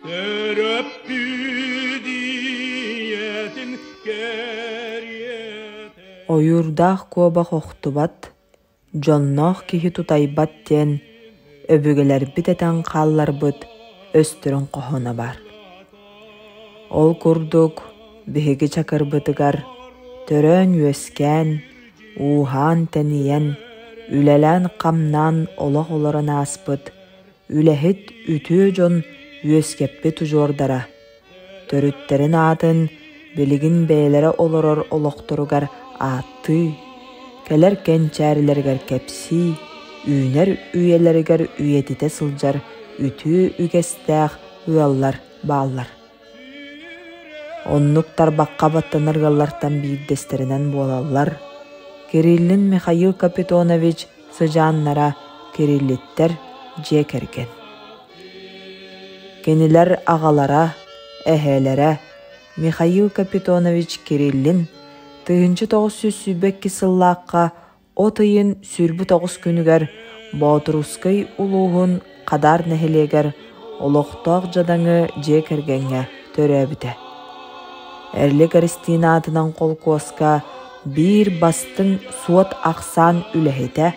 Төрөппүт ийэтин кэриэтэ Ойуурдаах куобах охтубат, дьонноох киһи тутайбат диэн өбүгэлэрбит этэн хаалларбыт өстөрүн хоһооно баар. Ол курдук биһиги Чакырбытыгар төрөөн-үөскээн, ууһаан-тэнийэн, үлэлээн-хамнаан олох олорон ааспыт үлэһит үтүө дьон үөскэппит удьуордара, төрүттэрин аатын билигин бэйэлэрэ олорор олохторугар ааттыы, кэлэр кэнчээрилэригэр кэпсии, үүнэр үйэлэригэр үйэтитэ сылдьар үтүө үгэстээх ыаллар бааллар. Оннук тарбахха баттанар ыаллартан биирдэстэринэн буолаллар Кириллин Михаил Капитонович сыдьааннара Кириллиттэр дьиэ кэргэн. Кинилэр аҕалара, эһээлэрэ Михаил Капитонович Кириллин 1922 сыллаахха от ыйын 29 күнүгэр Боотурускай улууһун Хадаар нэһилиэгэр олохтоох дьадаҥы дьиэ кэргэҥҥэ төрөөбүтэ. Эрлик Эристиин аатынан холкуоска биир бастыҥ суот-ахсаан үлэһитэ,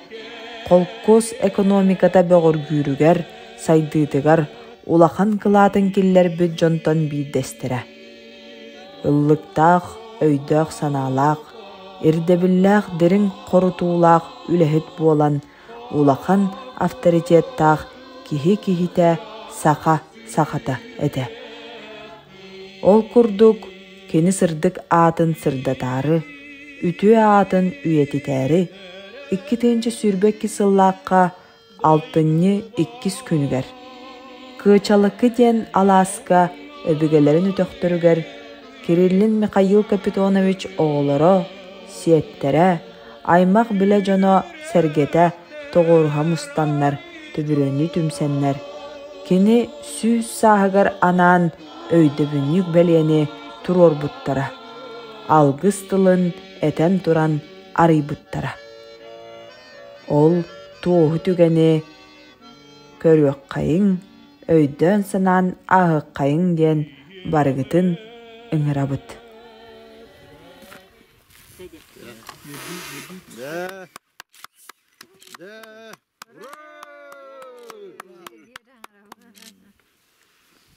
холкуос экономиката бөҕөргүүрүгэр, сайдыытыгар улахан кылаатын киллэрбит дьонтон биирдэстэрэ. Ыллыктаах, өйдөөх-санаалаах, ирдэбиллээх дириҥ хорутуулаах үлэһит буолан улахан авторитеттаах киһи киһитэ саха сахата этэ. Ол курдук кини сырдык аатын сырдатаары, үтүө аатын үйэтитээри 2022 сыллаахха Алтынньы иккис күнүгэр Кыачалыкы диэн алааска өбүгэлэрин өтөхтөрүгэр Кириллин Михаил Капитонович оҕолоро, сиэттэрэ, аймах-билэ дьоно сэргэтэ тоҕуоруһа мустаннар, төбүрүөннүү түмсэннэр, кини 100 сааһыгар анаан өйдөбүнньүк бэлиэни туруорбуттара, алгыс тылын этэн туран арыйбыттара. Ол туоһу түгэни көрүөххэйиҥ, өйдөөн-санаан ааһыаххайыҥ диэн барыгытын ыҥырабыт.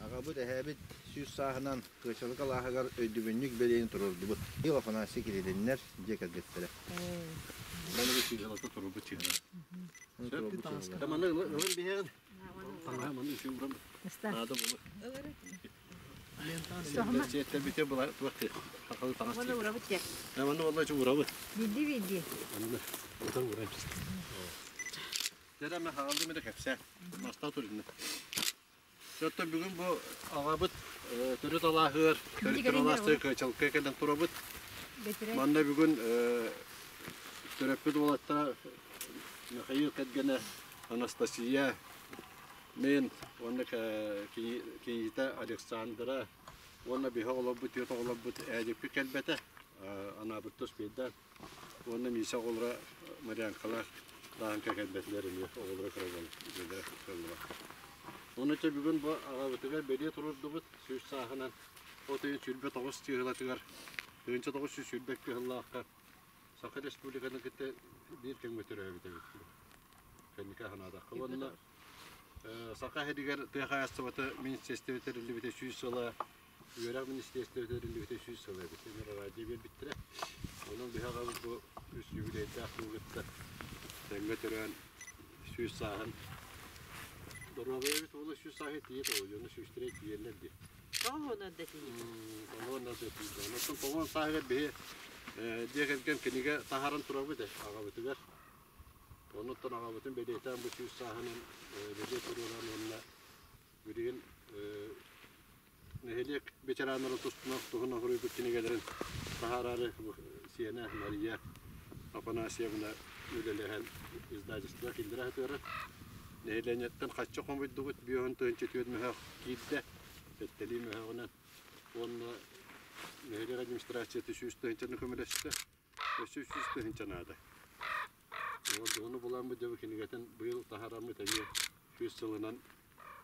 Аҕабыт, эһээбит 100 сааһынан Кыачалык алааһыгар өйдөбүнньүк бэлиэни туруордубут. Ил Афанасий Кириллиннэр дьиэ кэргэттэрэ. Манна турбут чыына. Манна ылын биһэҕин. Таҥаһа манна үчүгэй уран. Наада буолар. Сиэттэр бүтэ була туох хахалы таҥас. Манна урабыт те. Манна والله урабыт. Бидди бидди. Манна утар уран. Дьэ, мен хаалды мен кэпсээ. Маста туринна. Оттон бүгүн бу аҕабыт төрүт алааһыгар, төрүт алаастыы Кыачалка кэлэн турабыт. Манна бүгүн төрөппүт уолаттара Михаил кэргэнэ Анастасия, мен уонна кийиитэ Александра уонна биһи оҕолорбут, түөрт оҕолорбут Эдикпит кэлбэтэ, анаабыт успейдаан уонна Миша оҕолоро Марьянкалаах Дааҥка кэлбэтилэр эмиэ оҕолоро кыраллара. Ону чэ бүгүн бу аҕабытыгар бэлиэ туруордубут 100 сааһынан от ыйын 29 чыыһылатыгар 1922 сыллаахха Саха Республикатын кытта биир кэмҥэ төрөөбүт эбит. Кэнники санаатахха уонна Саха сиригэр тыа хаһаайыстыбата министерствота тэриллибитэ 100 сыла, үөрэх министерствота тэриллибитэ 100 сыла эбит. Радио биэрбиттэрэ. Онон биһи аҕабыт бу үс юбилейдаах кытта тэҥҥэ төрөөн 100 сааһын доруобай эбит уола 100 сааһы тиийэ тоҕо дьоно сүүстэрэ тиийэллэр дии. Тоҕуона да тиийдэ. Тоҕуона да тиийдэ. Онтон 90 сааһыгар биһи дьиэ кэргэн кинигэ таһааран турабыт аҕабытыгар. Оннуттан аҕабытын бэлиэтээн бу 100 сааһынан бэлиэ туруоран уонна билигин нэһилиэк ветераннарын тустунан туһунан суруйбут кинигэлэрин таһаараары сиэнэ Мария Афанасьевна үлэлэһэн издательство киллэрэ сытыарар. Нэһилиэнньэттэн хаччы хомуйдубут 54 мөһөөх киирдэ, сэттэлии мөһөөҕүнэн уонна нэһилиэк администрацията 100 тыһыынчаны көмөлөстө, өссө 100 тыһыынча наада. Ону буламмыт дьэ бу кинигэтин быйыл таһаараммыт эмиэ. 100 сылынан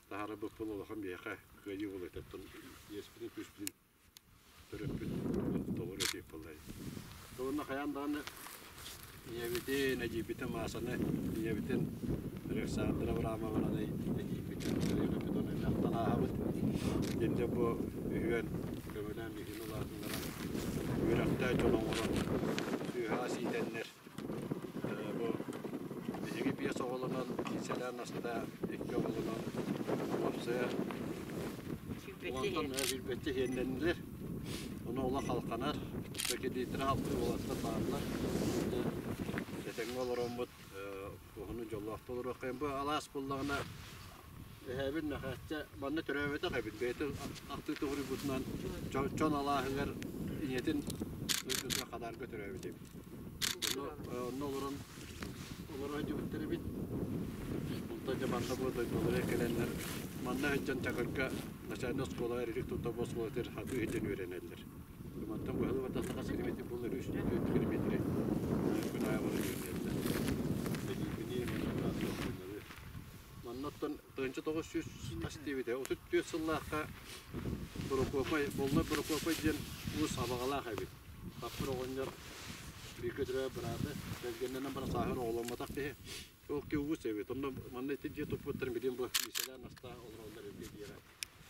таһаарарбыт улахан биһиэхэ кыайыы буолуо этэ. Оттон иэспитин күүспүтүн төрөппүт толору этиэх буоллай. Уонна хайаан даҕаны ийэбитин, эдьиийбитин Маасаны, ийэбитин Александра Абрамовнаны, эдьиийбитин Мария Капитоновнаны ахтан ааһабыт. Итиннэ бу үһүөн көмөлөөн биһигини улаатыннаран, үөрэхтээх дьон оҥорон, сүөһү-ас иитэннэр Бу биһиги биэс оҕолонон, Киисэлээн Настаа икки оҕолонон, уопсайа уонтан сүүрбэччэ сиэннэннилэр. Ону олох халханар, кредиттэрэ халтыы уолаттар бааллар. Этэҥҥэ олороммут уһуну дьоллоохтук олоруоххайын. Бу алаас буллаҕына Эһээбит Мэхээччэ манна төрөөбөтөх эбит, бэйэтин ахтыы туһуруйбутунан Чон алааһыгар ийэтин дойдутугар Хадаарга төрөөбүт эбит. Онно олорон олоро сылдьыбыттар эбит. Онтон дьэ манна бу дойдулара кэлэннэр манна сылдьан Чакырга начальнай оскуолаҕа эрилик тутта бу оскуолатыгар хатыы сылдьан үөрэнэллэр. Мантан быһылы батахта хас километр буолар үс түөрт километри күн аайы баран үөрэнэллэр. Эдьиийбиниин Манна оттон 1900 хас диэбитэ, 34 сыллаахха Борокуопай, Боллой Борокуопай диэн уус абаҕалаах эбит. Хаппыр оҕонньор бииргэ төрөөбүт быраата, кэргэннэнэн баран сааһын оҕоломмотох киһи. Ол киһи уус эбит. Онно манна ити дьиэ туппуттарын билигин бу Миисэлээн Настаа олороллор эбит диэҕэ.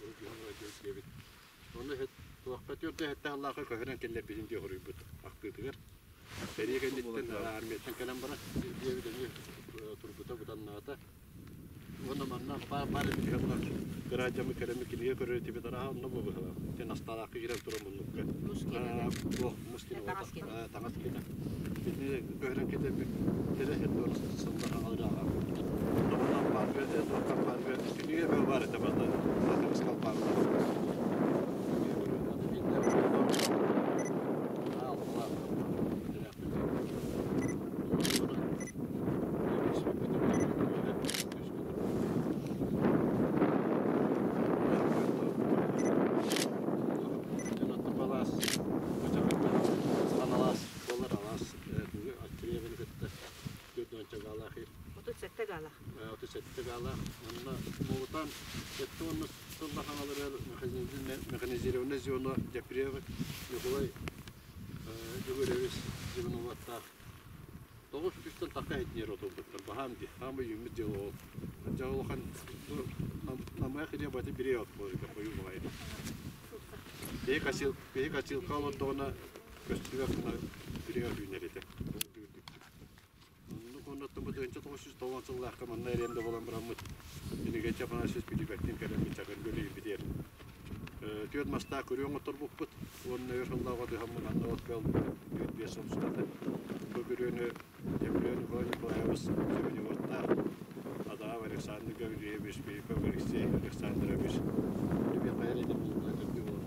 Урут дьиэ олорор диэбит. Онно туохха түөрт сэттэ сыллаахха көһөрөн киллэрбитин диэ хоруйбут ахтыытыгар. Сэрии кэнниттэн армияттан кэлэн баран дьиэбит эмиэ турбута быданнаата. Уонна манна баар эбит кыраадьамы кэлэммит кинигэ көрөр этибит арааһа онно бу быһылаах. Ити Настаалаахха киирэн туран муннукка. Туох мус кини таҥас кини. Итини көһөрөн кэтэрбит кэлэ сылдьар сыллар аҕалырааҕа. Онно баарга туохтан баарга кинигэ бөҕө баар этэ барда. Таҥас баар. 37 гаалаах. 37 гаалаах. Онно муҥутаан 70 сылла хаҥаларыгар механизированное звено Дьэппириэв Ньукулай Дьөгүөрэбис Дьыбыноваттаах тоҕус сүүстэн тахса иһитиннэр отурбуттар. Баһаам дии. Хаамай үүммүт дьыала ол. Дьэ улахан намыһах илиэ бати бириэ от буолар хойуу баҕайы. Киһи косилка олордоҕуна көстүбэт гына бириэ үүнэр этэ. Оннук оннуттан бу 1990 сыллаахха манна аренда буолан бараммыт Иннокентий Афанасьевич Пилипэттин кэлэммит Чакырга үлэлиирбитигэр түөрт мастаах күрүө оҥотторбуппут уонна өр сыллаах отуһаммын анна от кэл 4-5 сыл устата бу күрүөнү Демьян Николай Николаевич Семеневаттаах Адаав Александр Гаврильевич Филиппов Алексей Александрович Любе хайа этим булла төрдү буолан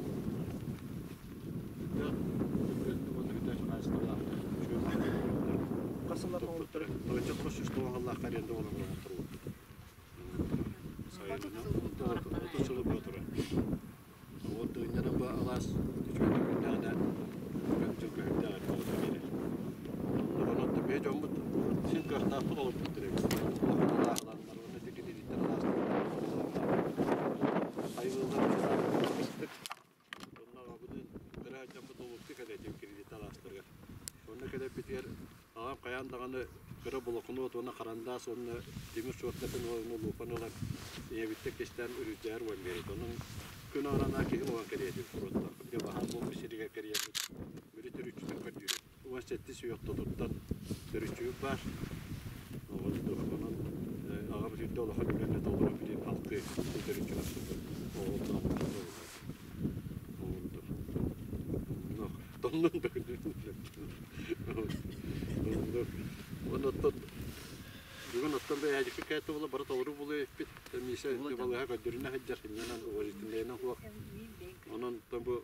Онно аҕабыныын кыра дьоммут олукту кэлэтим кредит алаастарыгар. Онно кэлэрбитигэр аҕам хайаан даҕаны кыра болокунуот уонна харандаас уонна тимир суортатын уонна луупаны ылан ийэбиттэн кистээн үрүдьээр уон биэрит. Онон күн аранаа киһи буолан кэриэтин туруоттар. Били баһаар буолбут сиригэр кэрийэммит били төрүччүтүн көрдүүрүм. 17 сүһүөх тотуттан төрүччүбүт баар. Онон аҕабыт үрдэ улахан үлэни толору билин алты төрүччү тахсыбыт. Оҕолордоох Тоннун да Оннук. Бүгүн оттон бэйээдьикки кээттэ буола бары толору буолуо эппит. Миисэ балыыһа көрдөрүнэ сылдьар, инньэнэн уважительнайынан суох. Онон бу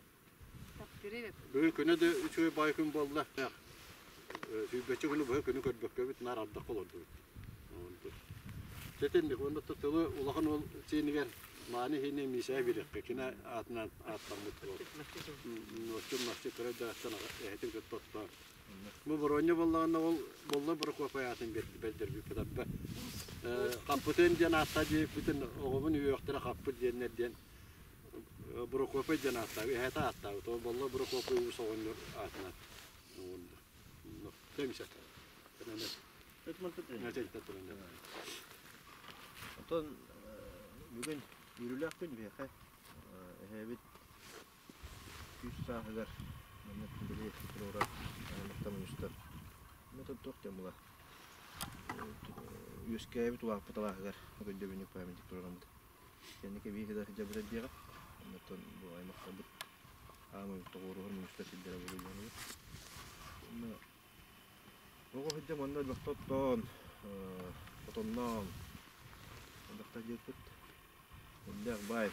Бүгүн күнэ да үчүгэй баай күн буолла. Сүүрбэччэ күнү быһа күнү көрбөккөбүт, наар ардахха олордубут. Сэтинник уонна тылы улахан уол сиэнигэр мааны иһини Миисээ биэриэххэ кини аатынан ааттаммыт буол. Нуоччун махчы кыра дааттан эһэтин кытта оттоон. Бу боруонньа буоллаҕына ол боллой Борокуопай аатын бэрдэрбиппит аппа. Хаппытыан диэн ааттаа диэбиппитин оҕобун үөхтэрэ хаппыт диэннэр диэн Борокуопай диэн ааттаабыт, эһээтэ ааттаабыт. Ол болло Борокуопай уус оҕонньор аатынан Оттон бүгүн үөрүүлээх күн биһиэхэ эһээбит 100 сааһыгар маннык били туруорар аймахтан мунньустар. Мэтод туох диэн була үөскээбит улааппыт алааһыгар өйдөбүнньүк памятник туруораммыт. Кэнники биир да сылдьабыт диэҕэ. Оннуттан бу аймахтарбыт аамай тоҕуоруһар мунньустар сирдэрэ буолуо диэн. Оҕо сылдьан манна элбэхтэ оттоон, отонноон, элбэхтэ диэппит. Элбэх баай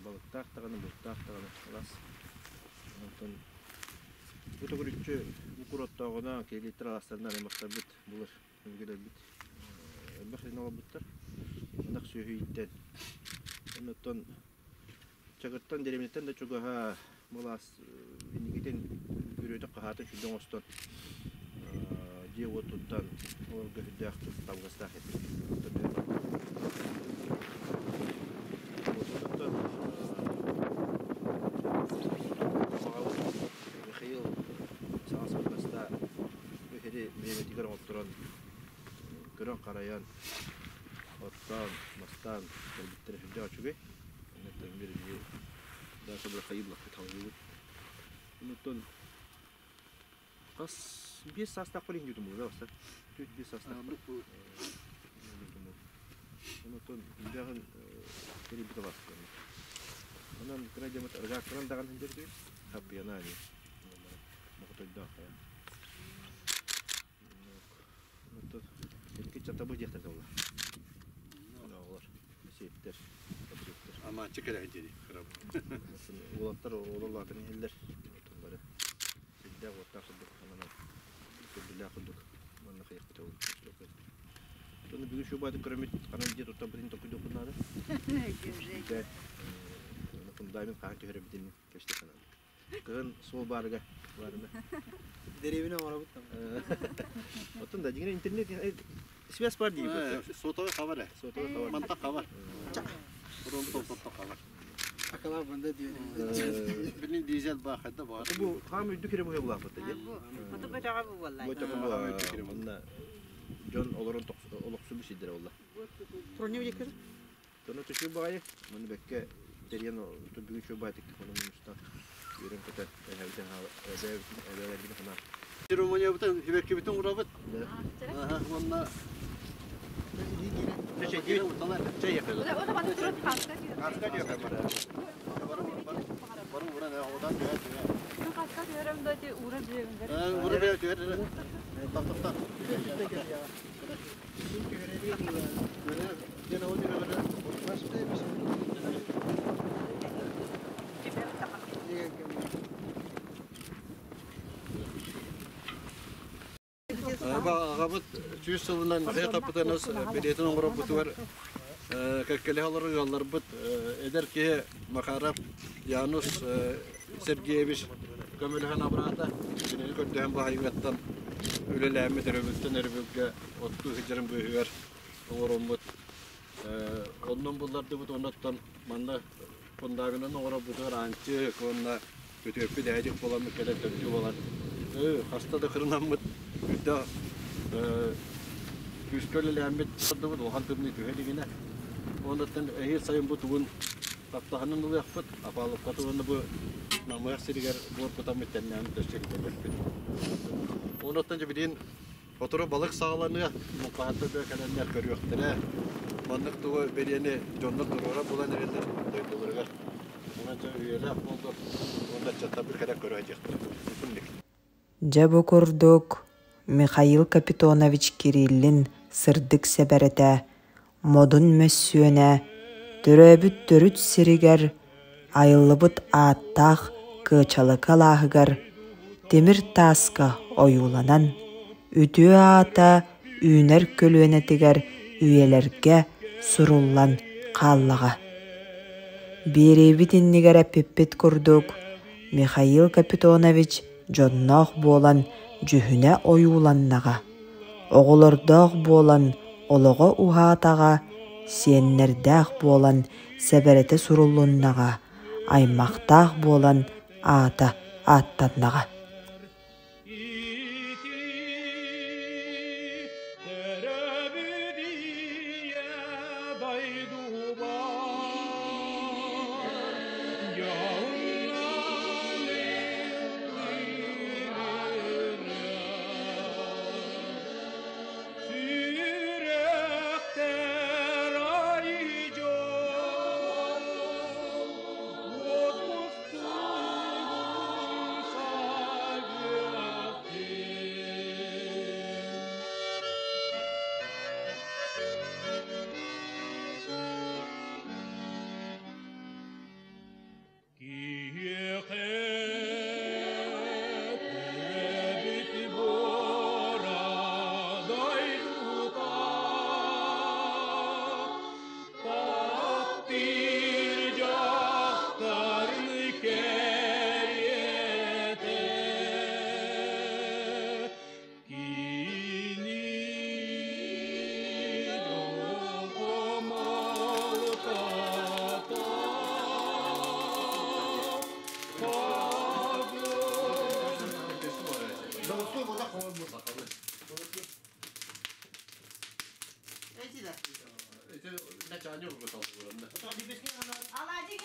балыктаах даҕаны, бултаах даҕаны алаас. Онтон бу төгүрүччү бу кур оттооҕуна киэлиттэр алаастарынан аймахтарбыт булар өбүгэлэрбит элбэх сирин олорбуттар. Ынах сүөһү ииттэн. Оннуттан Чагыттан дэриэбинэттэн да чугаһа былаас инникитин күрүөтэ-хаһаата сүрдэ оҥостон дьиэ-уот туттан олорго сүрдээх табыгастаах этэ. Михаил саҥа сылгаста үһүри бириэмэтигэр оҥотторон көрөн-харайан оттоон, мастаан кэлбиттэрэ сүрдээх үчүгэй. Оннуттан бир биһи даша бырахайыблахпыт халыыбыт. Оннуттан хас биэс саастаах билин дьутум буолар баста. Түт биэс саастаах. Оннуттан үндээҕин тэрийбит алаастар. Онон кыра дьамыт редакторан даҕан хандырдыы хаппыйана ани. Мохотойдоох хайа. Икки чатабы диэхтэр буолла. Оҕолор, сиэттэр, табырыттар. Амааччы кэлэһин диэри кырабы. Уолаттар оҕолор улаатан иһэллэр. Бары сирдээх уоттаах курдук, ананан көрдүлээх курдук манна хайыахпыт ол. Тону бүгүн шубатын көрөмүт ханан дьиэ туттарбытын толкуйдуохпут наада. Фундамент хаһан түһэрэрбитин кэпсэтиэххэ наада. Кыһын суол баарыга баарына. Дэриэбинэ оҥоробут там. Оттон да дьиҥэр интернет связь бар дии. Сотовый хабар. Сотовый хабар. Мантак хабар. Урон толтотто хабар. Акалар банда диэн. Билин дизель баахайда бар. Бу хаам үрдүк кире буһа булааппыт дии. Бу бөтөҕө бу буолла. Бу бөтөҕө бу Манна дьон олорон олохсубу сирдэрэ болла. Турнир диккер. Тону түшүү баҕайы, маны бэккэ тэрийэн бүгүн үчүгэй баайдык онон мустан үөрэн-көтөн эһэбитин эбээбитин эбээлэрбитин санаан. Церемониябытын сибэккибитин уурабыт. Уонна Чэй яхайла. Аҕабыт 100 сылынан хапытанас билиэтин оҥоробутугар кэккэлэһэ олорор ыалларбыт эдэр киһи Макаров Янус Сергеевич көмөлөһөн абыраата. Кинини көрдөһөн баһайыгаттан үлэлээммит өрөбүлтэн өрөбүлгэ оттуу сылдьарын быыһыгар оҥороммут оннун буллардыбыт оннуттан манна фундаментын оҥоробутугар аанчык уонна күтүөппүт ээдик буоламмыт кэлэн төрдүү буолан хаста да кырынаммыт үрдэ күүскэ үлэлээммит сордубут улахан тымныы түһэ илигинэ оннуттан эһиил сайын бу тугун таптаһынан ылыахпыт апаалыккатын уонна бу намыһах сиригэр буор кутаммыт тэннээммит өссө китэбиппит оннуттан дьэ билигин Сотору балык саҕаланыа, муҥхаһыттар да кэлэннэр көрүөхтэрэ. Маннык тугу бэлиэни дьоннор туруора булан эрэллэр дойдуларыгар. Онон дьэ үйэлээх буоллун уонна ыччаттарбыт кэлэн көрө сылдьыахтара. Итинник. Дьэ бу курдук Михаил Капитонович Кириллин сырдык сэбэрэтэ, модун мөссүөнэ, төрөөбүт төрүт сиригэр, айыллыбыт ааттаах Кыачалыка алааһыгар тимир тааска ойууланан, үтүө аата үүнэр көлүөнэтигэр үйэлэргэ суруллан хааллаҕа. Биэриибит иннигэр эппиппит курдук, Михаил Капитонович дьонноох буолан дьүһүнэ ойууланнаҕа, оҕолордоох буолан Олоҕо уһаатаҕа, сиэннэрдээх буолан сэбэрэтэ суруллуннаҕа, аймахтаах буолан аата ааттаннаҕа.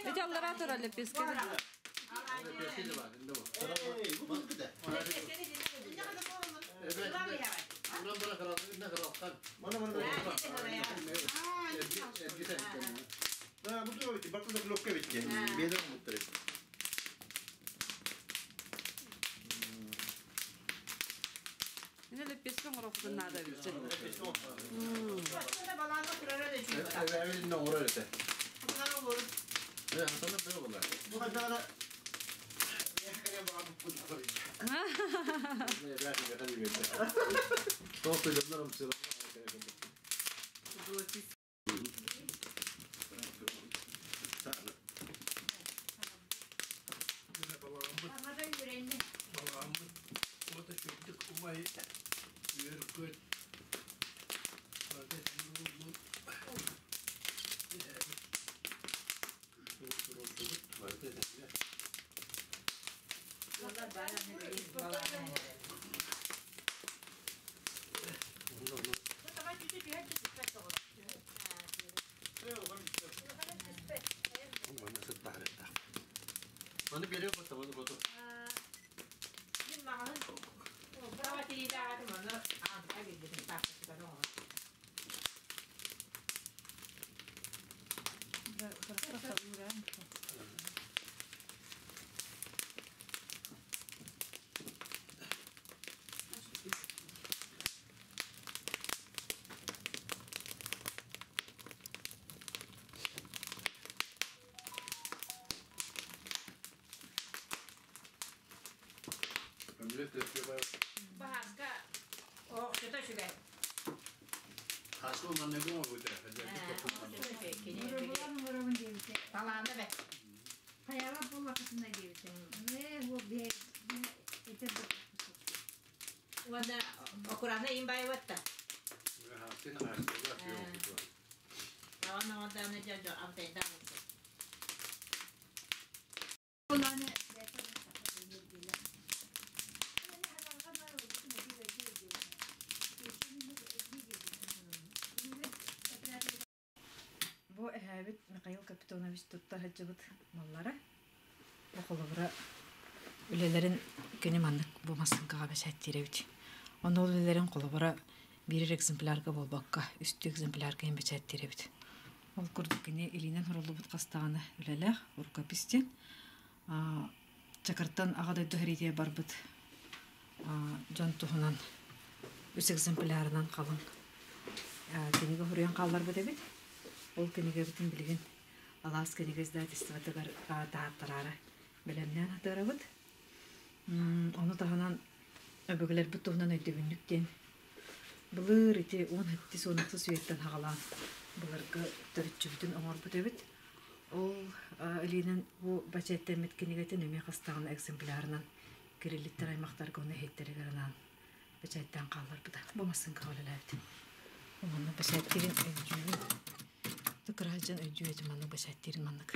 Ити аллараа турар леппиэскэ. Мин леппиэскэ оҥоруохпун наада эбит. Бу эһээбит Михаил Капитонович тутта сылдьыбыт маллара. Бу холобура үлэлэрин кини маннык бу массыыҥкаҕа бэчээттиир эбит. Онно ол үлэлэрин холобура биир экземплярга буолбакка, үстүү экземплярга иһин бэчээттиир эбит. Ол курдук кини илиинэн суруллубут хас даҕаны үлэлээх рукопись диэн. Чакыртан Аҕа дойду сэриитигэр барбыт дьон туһунан үс экземплярынан халыҥ кинигэ суруйан хаалларбыт эбит. Ол кинигэбитин билигин Алаас кинигэ издательствотыгар таһааттараары бэлэмнээн атыырабыт. Ону таһынан өбүгэлэрбит туһунан өйдөбүнньүк диэн былыр ити уон сэттис уон ахсыс үйэттэн саҕалаан былыргы төрүччүбүтүн оҥорбут эбит. Ол илиинэн бу бачээттэммит кинигэтин эмиэ хас даҕаны экземплярынан кириллиттэр аймахтарга уонна иһиттэригэр анаан бэчээттээн хаалларбыта. Бу массыыҥкаҕа үлэлээбит. Маннык бэчээттиирин өйдүүбүн. Кыра дьон өйдүү этим маннык бэчээттиирин маннык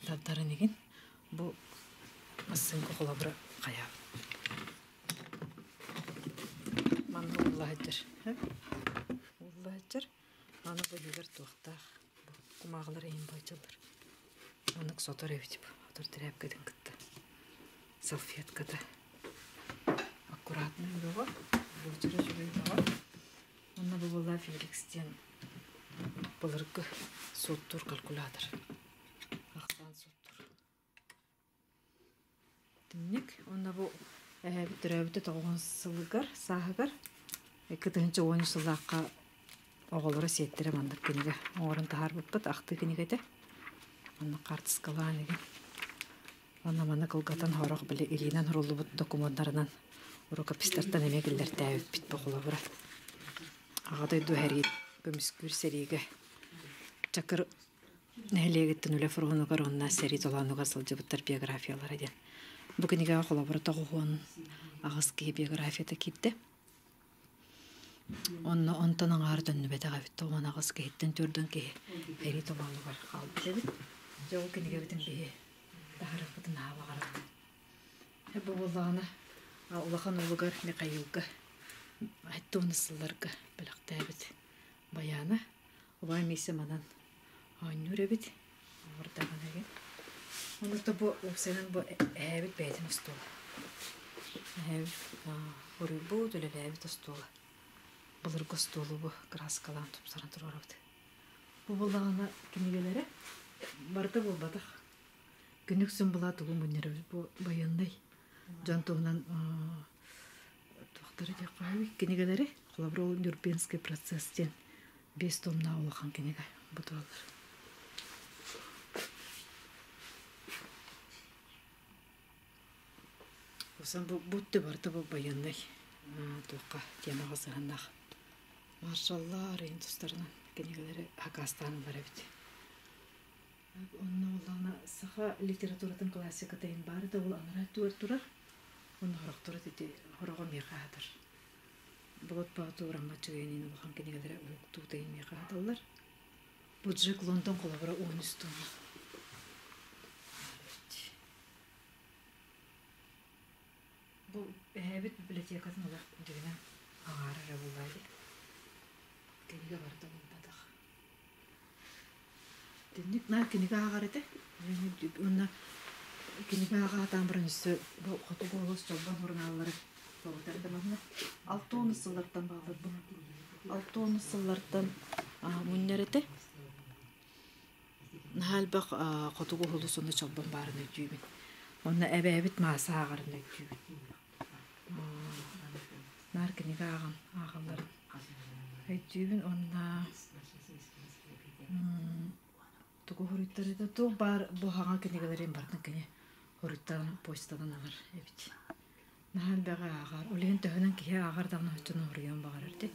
тардарын игин. Бу массыынка холобура хайаабыт. Манна уулла сылдьар. Уулла сылдьар. Аны быыһыгар туохтаах бу кумааҕылар иһин баайдьаллар. Маннык сотор эбит бу. Сотор тирээпкэтин кытта. Салфетката. Аккуратный бөҕө. Буочара үчүгэй бөҕө. Онно бу буолла Феликс диэн былыргы суоттуур калькулятор. Ахсаан суоттуур. Итинник. Уонна бу эһээбит төрөөбүтэ тоҕуһун сылыгар, сааһыгар 2013 сыллаахха оҕолоро сиэттэрэ маннык кинигэ оҥорон таһаарбыппыт ахтыы кинигэтэ. Онно хаартыскалаан игин. Уонна маны кылгатан сорох били илиинэн суруллубут докумуоннарынан рукопистартан эмиэ киллэртээбиппит бу холобура. Аҕа дойду сэрии көмүскүүр сэриигэ Чакыр нэһилиэгиттэн үлэ фронугар уонна сэрии толоонугар сылдьыбыттар биографиялара диэн. Бу кинигэҕэ холобура 98 киһи биографията киирдэ. Онно онтон аҥаара төннүбэтэх эбит. 98 киһиттэн төрдөн киһи сэрии толоонугар хаалбыт эбит. Дьэ ол кинигэбитин биһи таһаарыахпытын наһаа баҕарабыт. Бу буоллаҕына улахан уолугар Михаилга 70 сылларга бэлэхтээбит баяна Убай Миисэ манан оонньуур эбит. Оҥордоҕуна эбит. Онута бу уопсайынан бу эһээбит бэйэтин остуола. Эһээбит уруйбут, үлэлээбит остуола. Былыргы остуолу бу кырааскалаан тупсаран туруорабыт. Бу буоллаҕына кинигэлэрэ барыта буолбатах. Күнүк сымбыла тугу мунньарабыт бу байыаннай дьон туһунан туохтары диэххэ кинигэлэри холобур ол Нюрнбергский процесс диэн биэс томнаах улахан кинигэ бу тураллар. Осон бу бу барыта бу байыаннай туохха темаҕа сыһаннаах маршаллар иһин тустарынан кинигэлэри хакаастаан ылар эбит. Онно буоллаҕына саха литературатын классиката иһин баара да ол анараа өттүгэр турар. Онно сорохторо ити сороҕо миэхэ аһатар. Болот Боотур Амма Чыгыйанин улахан кинигэлэрэ уһуктуута иһин миэхэ аһаталлар. Бу Джек Лондон холобура 13 тонна. Бу эһээбит библиотекатын олох дьиҥинэн аҥаара эрэ буоллаа дии. Кинигэ барыта буолбатах. Итинник наар кинигэ ааҕар этэ. Уонна кинигэ ааҕа сатаан баран өссө бу Хотугу олус чолбон сурунааллары солбутар этэ манна. 60 сыллартан бааллар бу. 60 сыллартан мунньар этэ. Наһаа элбэх хотугу улус онно чолбон баарын өйдүүбүн. Онно эбээбит Мааса ааҕарын өйдүүбүн. Наар кинигэ ааҕан ааҕалларын өйдүүбүн уонна тугу хоруйтарыта туох баар бу хаҥа кинигэлэрин барытын кини хоруйтаран почтадан ылар эбит. Наһаа элбэҕи ааҕар. Ол иһин төһөнөн киһи ааҕар даҕаны оччонон хоруйуон баҕарар дии.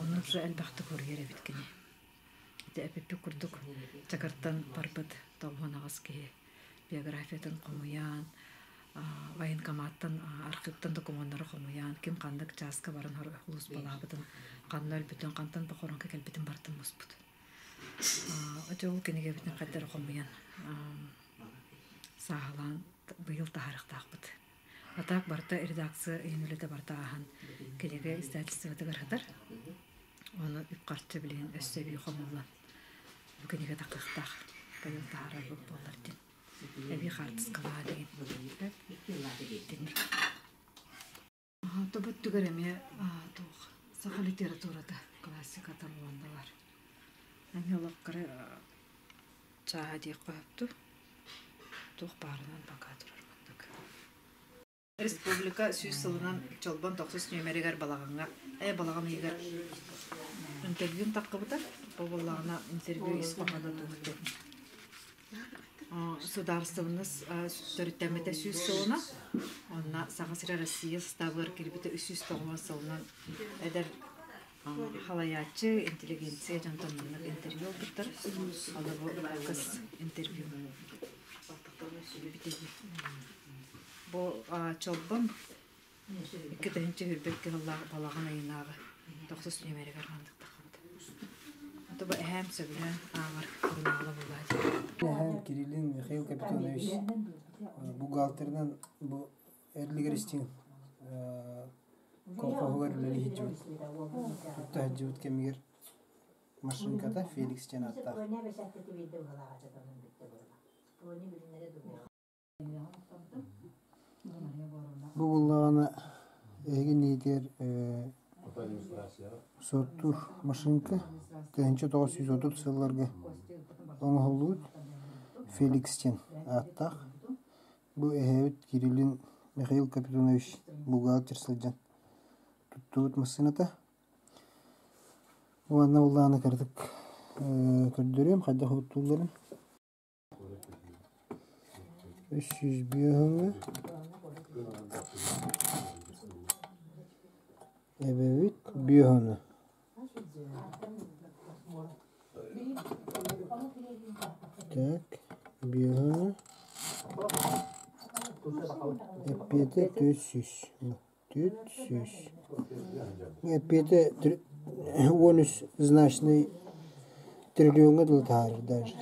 Оннук же элбэхтик хоруйар эбит кини. Ити эпиппит курдук Чакыртан барбыт 98 киһи биографиятын хомуйан, военкоматтан архыыптан докумуоннары хомуйан, ким ханнык чааска баран сулууспалаабытын, ханна өлбүтүн, хантан похоронка кэлбитин барытын муспут. Ити ол кинигэбитин хайдары хомуйан сааһылаан быйыл таһаарыахтаахпыт. А так барыта редакция иһин үлэтэ барыта ааһан кинигэ издательствотыгар сытар. Ону үп-харчы билигин өссө эбии хомуллан бу кинигэ таххахтаах быйыл таһаарар буоллар диэн. Эбии хаартыскалаа деген. Тобут түгэр эмиэ туох саха литературата классиката буоллалар. Эмиэ олох кыра чааһа диэххэ сөптүү. Туох баарынан пока турар маннык. Республика сүүс сылынан Чолбон тохсус нүөмэригэр балаҕаҥҥа, э балаҕан ыйыгар интервьюн таххыбыта. Ол буоллаҕына интервью ис хоһооно туох диэн. Судаарыстыбаннас төрүттэммитэ сүүс сылынан, онно Саха сирэ Россия састаабыгар киирбитэ 390 сылынан эдэр халайааччы, интеллигенция дьонтон маннык интервью ылбыттар. Аны бу кыс интервью Бу Чолбон 2022 сыллаах балаҕан ыйынааҕы тохсус нүөмэригэр маннык таххыбыта. Тобо эһээм сөбүлээн ааҕар сурунаала буоллаҕа дии. Эһээм Кириллин Михаил Капитонович бухгалтерынан бу эрлигэр истиҥ колхоһугар үлэлии сылдьыбыт. Тутта сылдьыбыт кэмигэр машинката Феликс диэн ааттаах. Бу буоллаҕына эһиги иннигитигэр суоттуур машинка 1930 сылларга оҥоһуллубут Феликс диэн ааттаах. Бу эһээбит Кириллин Михаил Капитонович бухгалтер сылдьан туттубут массыыната. Уонна буоллаҕына кыратык көрдөрүөм хайдах туттулларын. 305 Эбэбит бүөһүнү Так бүөһүнү Эппиэтэ 400 400 Эппиэтэ 13 значный триллиоҥҥа дылы таһаарар даже.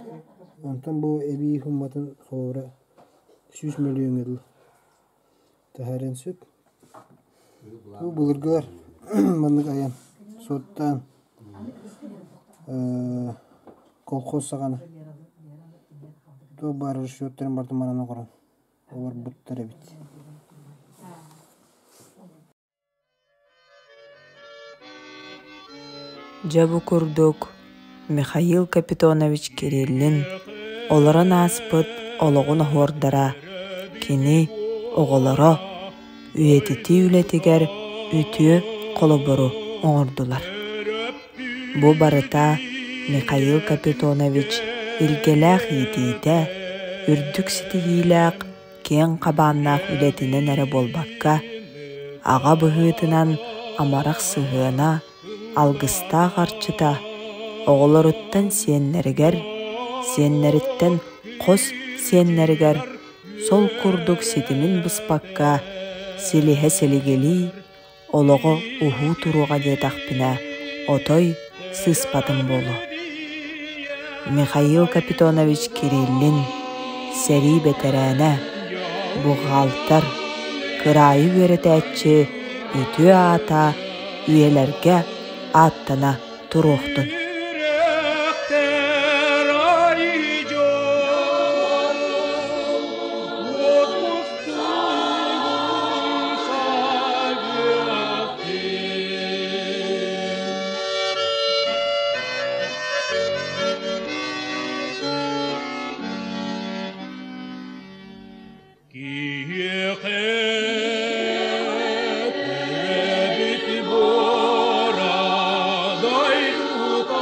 Онтон бу эбии сумматын холобура 100 миллиоҥҥа дылы таһаарыан сөп. Бу былыргылар маннык айан суоттаан колхоз саҕана туох баар расчеттарын барытын манан оҥорон олорбуттар эбит. Дьэ бу курдук Михаил Капитонович Кириллин олорон ааспыт олоҕун оһуордара, кини оҕолоро үйэтитии үлэтигэр үтүө холобуру оҥордулар. Бу барыта Михаил Капитонович илгэлээх иитиитэ, үрдүк ситиһиилээх, киэҥ хабааннаах үлэтинэн эрэ буолбакка, аҕа быһыытынан амарах сыһыана, алгыстаах арчыта оҕолоруттан сиэннэригэр, сиэннэриттэн хос сиэннэригэр сол курдук ситимин быспакка силиһэ силигилии, олоҕо уһуу туруоҕа диэтэхпинэ, отой сыыспатым буолуо. Михаил Капитонович Кириллин, сэрии бэтэрээнэ, бухгалтер, кыраайы үөрэтээччи үтүө аата үйэлэргэ ааттана туруохтун. Киһиэхэ төрөөбүт буора дойдута.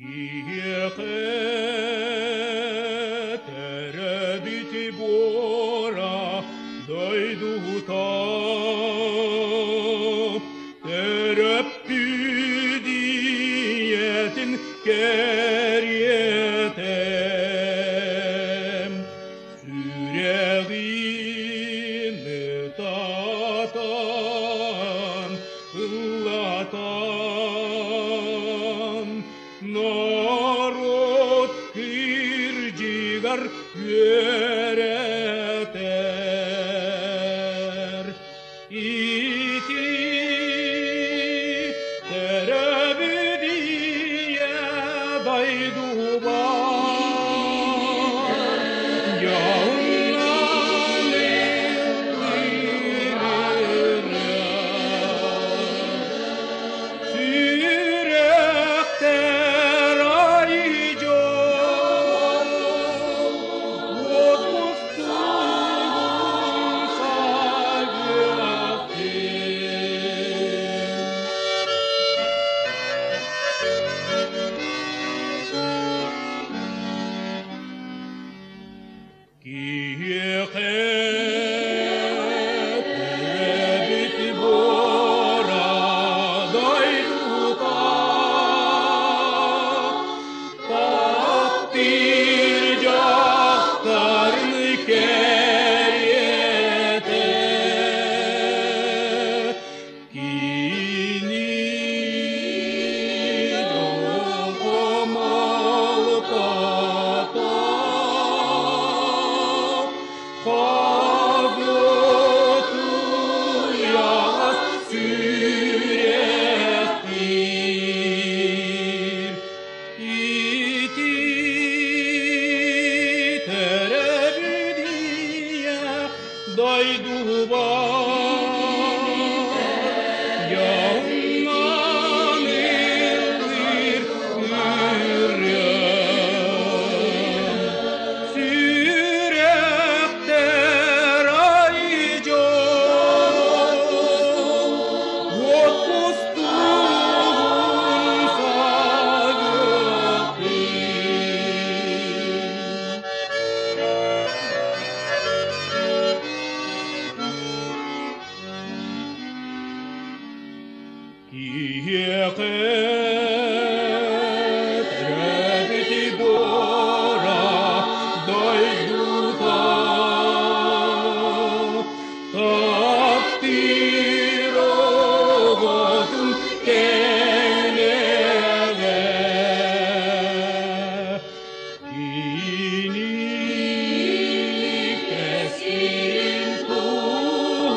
Киһиэхэ төрөөбүт буора дойдута төрөппүт ийэтин кэриэтэ сүрэҕин ытатан ыллатан норуот кырдьыгар үөрэтэр ити төрөөбүт ийэ дойдубар дьоһуннан Сүрэхтэр ай дьол уот мустугун сагыахтын. Киһиэхэ төрөөбүт буора дойдута таптыыр дьахтарын кэриэтэ кини дьолго Хагытыйаас сүрэхтиир ити төрөөбүт ийэ дойдубар дьоҥҥон ыллыыр ырыам сүрэхтэр ай дьол уот кустугун сагыттын. Киһиэхэ төрөөбүт буора дойдута таптыыр оҕотун кэнэҕэ кини кэскилин туһугар.